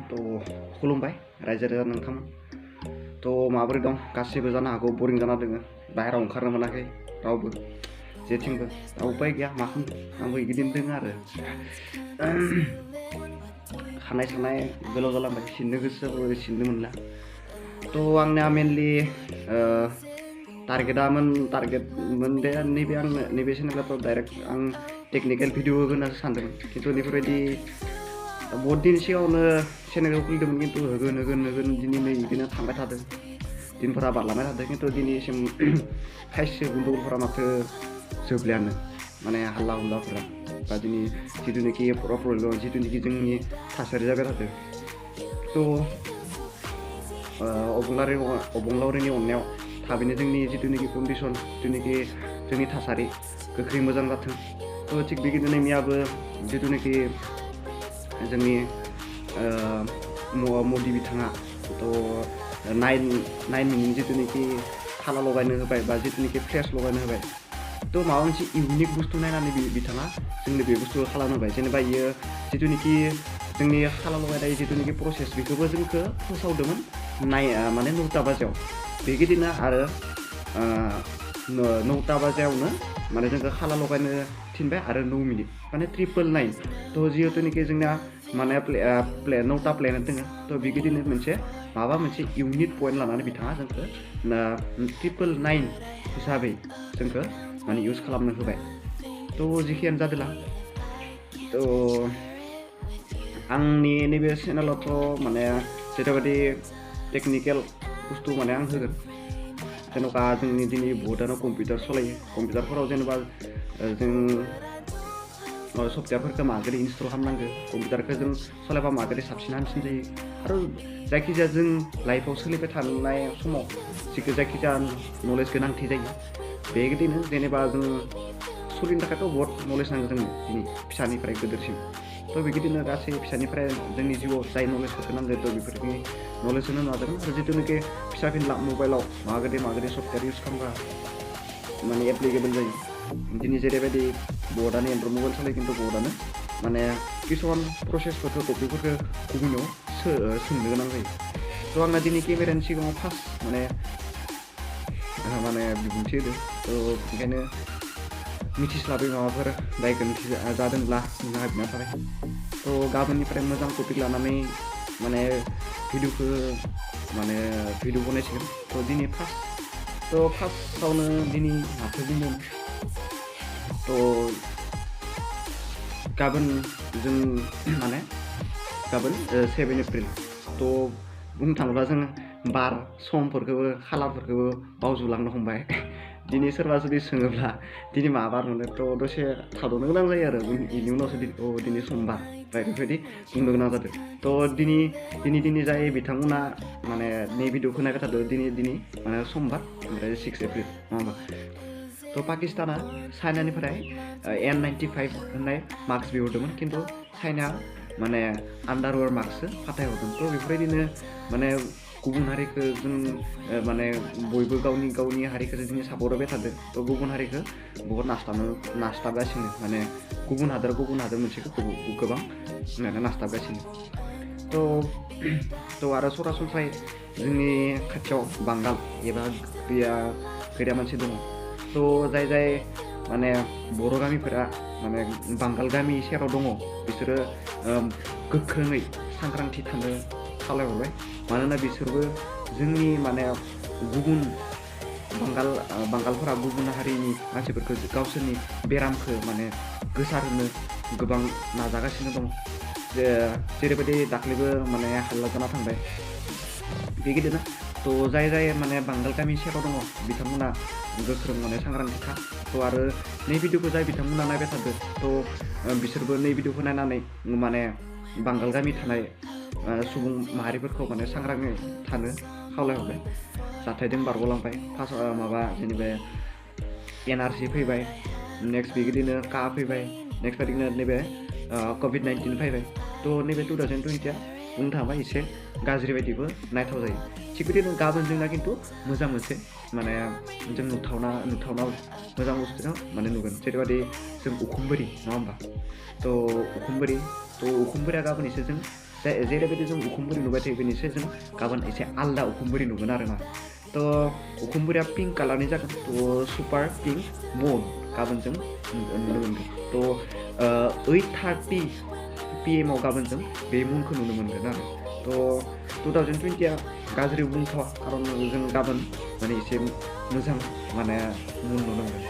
खुलुमबाय रायजो राजा नोंथांमोन। माबोरै दं गासिबो जानो हागौ बोरिं जाना दोङो, बाहेरायाव ओंखारनो मोनाखै रावबो जेथिंबो, उपाय गैया मा खालामनो, आंबो बिदिनो दोङो आरो। खानाय सानाय गोलाव जालांबाय, सिननो गोसो जाबाबो सिननो मोनला। आंनिया मेनलि टारगेटमोन दे नैबे चेनेलाथ' डाइरेक्ट आं टेकनिकेल भिडिअ होगोन होननासो सानदोंमोन, खिन्थु बेफोरबायदि बहुत दिन सिगाङावनो चेनेलखौ खुलिदोंमोन, खिन्थु होगोन दिनै नै बिदिनो थांबाय थादों, दिनफोरा बारलांबाय थादों, खिन्थु दिनैसिम खायसे गन्दगलफोरा माथो जोबलियानो, माने हाल्ला हुल्लाफोरा बा दिनै जिथुनाखि प्रब्लेम जिथुनाखि जोंनि थासारि जाबाय थादों। अबंलावरिनि अननायाव थाबैनो जोंनि जिथुनाखि कन्डिसन, जिथुनाखि जोंनि थासारि गोख्रै मोजां जाथों। थिग बेबायदिनो मैयाबो जिथुनाखि जोंनि मदि बिथाङा नाइन मिनिट जिथुनाखि खाला लगायनो होबाय बा जिथुनाखि फ्लेस लगायनो होबाय, माबा मोनसे इउनिक बुस्थु नायनानै बिथाङा जोंनो बे बुस्थुखौ खालामनो होबाय। जेनेबा इयो जिथुनाखि जोंनि खाला लगायनाय जिथुनाखि प्रसेस, बेखौबो जोंखौ फोसावदोंमोन माने 9टा बाजियाव। बेबायदिनो आरो 9टा बाजियावनो माने जोंखौ खाला लगायनो थिनबाय आरो 9 मिनिट माने 999। जिहेतुनाखि जोंना माने 9टा प्लेनेट दङ, बेबायदिनो माबा मोनसे इउनिक पइन्ट लानानै बिथाङा जोंखौ 999 हिसाबै जोंखौ माने इउज खालामनो होबाय। जिखियानो जादोंला, आंनि नैबे चेनेलावथ' माने जेरैबायदि टेकनिकेल बुस्थु माने आं होगोन। जेन'बा जोंनि दिनै बहुतानो कम्पिउटार सालायो, कम्पिउटारफोराव जेनेबा जों सफ्टवेयारफोरखौ माबोरै इनस्टल खालामनांगौ, कम्पिउटारखौ जों सालायबा माबोरै साबसिन हामसिन जायो, आरो जायखिजाया जों लाइफआव सोलिबाय थानाय समाव जायखिजाया नलेज गोनांथि जायो। बेबायदिनो जेनेबा जों सोलिनो थाखायथ' बहुत नलेज नांगौ जोंनो दिनै फिसानिफ्राय गोदोरसिम। बेबायदिनो गासै फिसानिफ्राय जोंनि जिउआव जाय नलेजफोरखौ नांगौ, बेफोरनि नलेज होनो नाजादों। आरो जिथुनाखि फिसा फिनला मबाइलाव माबायदि सफ्टवेयार इउज खालामबा माने एप्लिकेबल जायो। दिनै जेरैबायदि बर्डआनो एन्ड्रइड मबाइल सालायो, खिन्थु बर्डआनो माने किसुमान प्रसेसफोरखौ टपिकफोरखौ गुबुनाव सोंनो गोनां जायो। आंना दिनै केमेरानि सिगाङाव फार्स्ट माने बिबुंथि होदों, बेनिखायनो मिथिस्लाबै माबाफोर दाय गोरोन्थि जादोंब्ला निमाहा बिना थाबाय। गाबोननिफ्राय मोजां टपिक लानानै माने भिडिअ बनायसिगोन। दिनै फार्स्टआवनो दिनै माथो बुंदों, गाबोन जों माने गाबोन 7 एप्रिल। बुंनो थाङोब्ला जों बार समफोरखौबो खालारफोरखौबो बावजोबलांनो हमबाय। दिनै सोरबा जुदि सोङोब्ला दिनै मा बार मोनो, दसे थाद'नो गोनां जायो आरो बेनि उनावसो दिनै समबार बेफोरबायदि बुंनो गोनां जादों। दिनै जाय बिथांमोना माने नै भिडिअखौ नायबाय थादों, दिनै माने समबार, ओमफ्राय 6 एप्रिल नङा होमबा। पाकिस्ताना चाइनानिफ्राय N95 होननाय मास्क बिहरदोंमोन, खिन्थु चाइना माने आन्डारवेयार मास्कसो फाथायहरदों। बेफोरबायदिनो माने गुबुन हारिखौ जों माने बयबो गावनि हारिखौ दिनै सापर्ट होबाय थादों। गुबुन हारिखौ बहुत नासथाबगासिनो, माने गुबुन हादोर मोनसेखौ गोबां नासथाबगासिनो। आरो सरासनस्रायै जोंनि खाथियाव बांगाल एबा गैया मानसि दङ। जाय माने बर' गामिफोरा माने बांगाल गामि सेराव दङ, बिसोरो गोख्रोङै सांग्रांथि थानो खावलायहरबाय। मानोना बिसोरबो जोंनि माने गुबुन बांगालफोरा गुबुन हारिनि मानसिफोरखौ गावसोरनि बेरामखौ माने गोसारहोनो गोबां नाजागासिनो दं। जेरैबायदि दाख्लैबो माने हाल्ला जाना थांबाय बेबायदिनो। जाय माने बांगाल गामि सेराव दङ, बिथांमोना गोख्रों माने सांग्रांथि था। आरो नै भिडिअखौ जाय बिथांमोना नायबाय थादों, बिसोरबो नै भिडिअखौ नायनानै माने बांगाल गामि थानाय सुबुं माहारिफोरखौ माने सांग्राङै थानो खावलायहरबाय। जाथायजों बारग'लांबाय। जेनेबा NRC फैबाय, नेक्स्ट बेबायदिनो फैबाय, नेक्स्ट बायदिनो नैबे COVID-19 फैबाय। नैबे 2020 बुंनो थाङोबा एसे गाज्रि बायदिबो नायथाव जायो। थिग बिदिनो गाबोन जोंना खिन्थु मोजां मोनसे माने जों नुथावना मोजां बुस्थु माने नुगोन। जेरैबायदि जों उखुमबारि नङा होमबा। उखुमबारिया गाबोन एसे जों जेरैबायदि जों उखुमबुरि नुबाय थायो बेनिफ्राय जों गाबोन एसे आलदा उखुमबुरि नुगोन आरोना थ' उखुमबुरिया पिंक कालारनि जागोन थ' सुपार पिंक मुन गाबोन जों नुनो मोनगोन थ' 8:30 PM आव गाबोन जों बे मुनखौ नुनो मोनगोन आरो थ' 2020 गाज्रि बुंथ'वा खारन जों गाबोन माने एसे मोजां माने मुन नुनो मोनगोन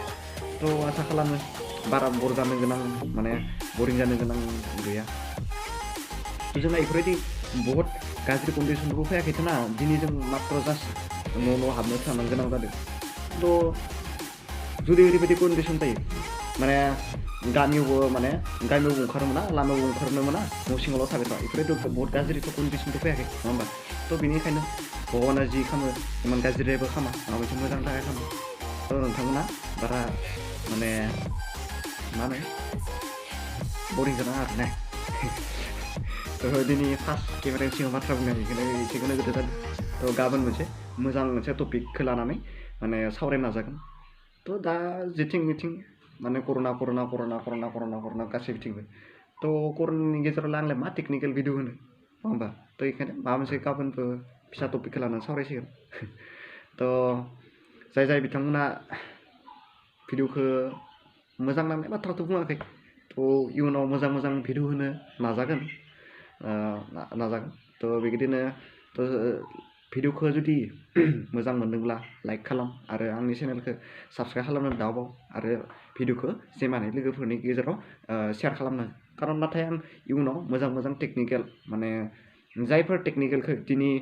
थ' आसा खालामो बारा बर जानो गोनां माने बरिं जानो गोनां गैया थ' जोंना बेफोरबायदि बहुत गाज्रि कन्डिसनबो फैयाखैथ' ना दिनै जों मात्र जास्ट न' हाबनो थानो गोनां जादों थ' जुदि ओरैबायदि कन्डिसन जायो माने गामियावबो ओंखारनो मोना लामायावबो ओंखारनो मोना न' सिङावल' थाबाय थावा बेफोरबायदि बहुत गाज्रि कन्डिसनथ' फैयाखै नङा होमबा थ' बेनिखायनो भगबाना जि खालामो इमान गाज्रिबो खालामा माबा मोनसे मोजां थाखाय खालामो थ' नोंथांमोना बारा माने मा होनो बरिं जानाङा आरो ना थ' दिनै फार्स्ट केमेरानि सिगाङाव बाथ्रा बुंनाय एसेखौनो गोदो जादों थ' गाबोन मोजां मोनसे टपिकखौ लानानै माने सावरायनो नाजागोन थ' दा जेथिं मिथिं माने कर'ना गासै बिथिंबो थ' कर'नानि गेजेराव आंलाय मा टेकनिकेल भिडिअ होनो नङा होमबा थ' बेखायनो माबा मोनसे गाबोनबो फिसा टपिकखौ लानानै सावरायसिगोन थ' जाय बिथांमोना भिडिअखौ मोजां नांनाय बाथ्राथ' बुङाखै थ' इयुनाव मोजां भिडिअ होनो नाजागोन थ' बेबायदिनो थ' भिडिअखौ जुदि मोजां मोनदोंब्ला लाइक खालाम आरो आंनि चेनेलखौ साबस्क्राइब खालामनो दाबाव आरो भिडिअखौ जेमाने लोगोफोरनि गेजेराव शेयार खालामनो खारन नाथाय आं इयुनाव मोजां टेकनिकेल माने जायफोर टेकनिकेलखौ दिनै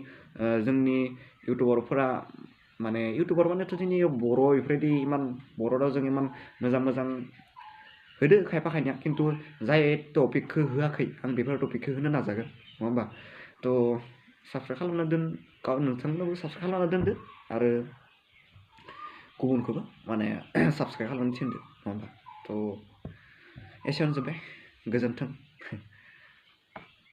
जोंनि इउटुबारफोरा माने इउटुबार मानेथ' दिनै बर' बेफोरबायदि इमान बर' रावजों इमान मोजां होदो खायफा खायनैया खिन्थु जाय टपिकखौ होआखै आं बेफोर टपिकखौ होनो नाजागोन नङा होमबा थ' साबस्क्राइब खालामना दोन नोंथांमोनाबो साबस्क्राइब खालामना दोनदो आरो गुबुनखौबो माने साबस्क्राइब खालामनो थिनदो नङा होमबा थ' एसेयावनो जोब्बाय गोजोन्थों